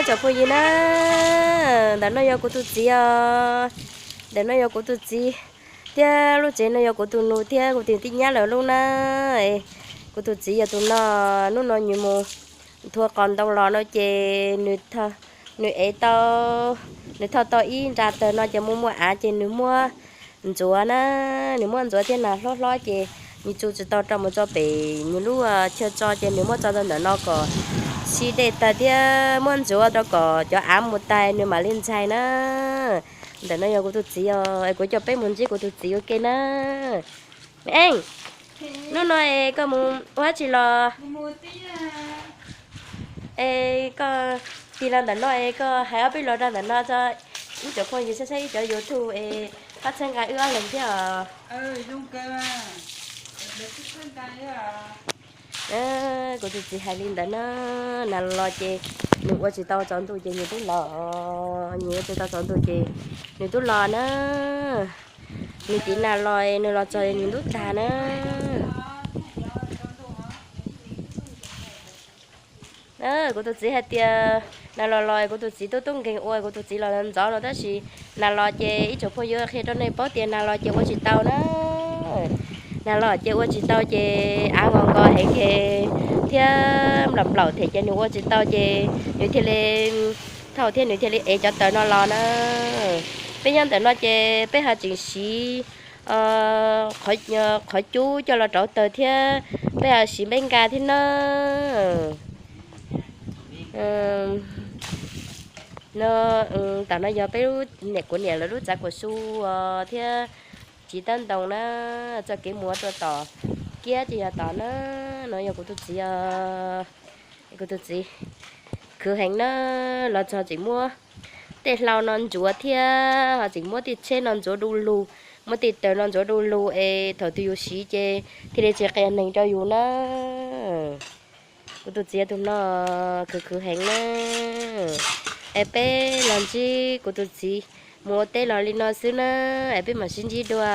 Tsoom phooj ywg na, ntawm no yog kuv tus txiv os. Ntawm no yog kuv tus txiv thiab lub tsev no yog kuv tus nus thiab kuv tus tij nyab lawv lub na. Kuv tus txiv yog tus no, hnub no nws mus nthua qos ntoo los no ces nws, nws ev tau, nws thauj tau ib nra tawg no ces muaj muaj av ces nws muab ntxuav na, nws muab ntxuav thiab nas hlob hlob ces nws tso tsis tau rau mus tso pem nws lub chaw tso ces nws muab tso rau ntawm no kom sib dej tawg thiab muab ntxuav rau kom cov av mus tag nws mam li ntxhais na. Ntawm no yog kuv tus txiv os, es kuv coj peb mus ntsib kuv tus txiv ua ke na. Me Eej, hnub no es koj mus ua dab tsi los? Es koj tig los ntawm no es koj hais ob peb lo rau ntawm no tso, ib cov phooj ywg saib saib ib cov YouTube es pab txhawb nqa wb ob leeg thiab os. Kuv tus txiv hais li ntawd na, nas los ces nws ua tsis tau tsaus ntuj ces nws twb los, nws ua tsis tau tsaus ntuj ces nws twb los na. Nws tiv nas los, nws los txog nws ntub tag na. Kuv tus txiv hais tias nas los los kuv tus txiv tub tub nkeeg ua kuv tus txiv los ntxov no tab sis nas los ces ib tsoom phooj ywg qhia rau nej paub tias nas los ces ua tsis tau na. Nas los ces ua tsis tau ces av nkos nkos heev ces thiab nplaum nplaum thiab ces nws ua tsis tau ces nws thiaj li thauj thiab nws thiaj li ev cov taws no los na. Peb nyob ntawm no ces peb ho tseem siv qhov cub coj los rauv taws thiab peb ho siv npeb nka thiab na. No, tam no yog peb lub niam kuv niam lawv lub txav kuam su thiab txiv tab ntoo na, txoj kev mus rau tom kiab ces yog tom na. No yog kuv tus txiv, kuv tus txiv khwv heev na, los txog tseem muab tej hlau no ntxuav thiab ho tseem muab tej tsheb no ntxuav du lug, muab tej taws no ntxuav du lug es thaum twg yus siv ces thiaj li tsis qias neeg rau yus na. Kuv tus txiv tus no khwv khwv heev na. Es peb los ntsib kuv tus txiv mus ua teb los li no xwb na, es peb mam sib ntsib dua.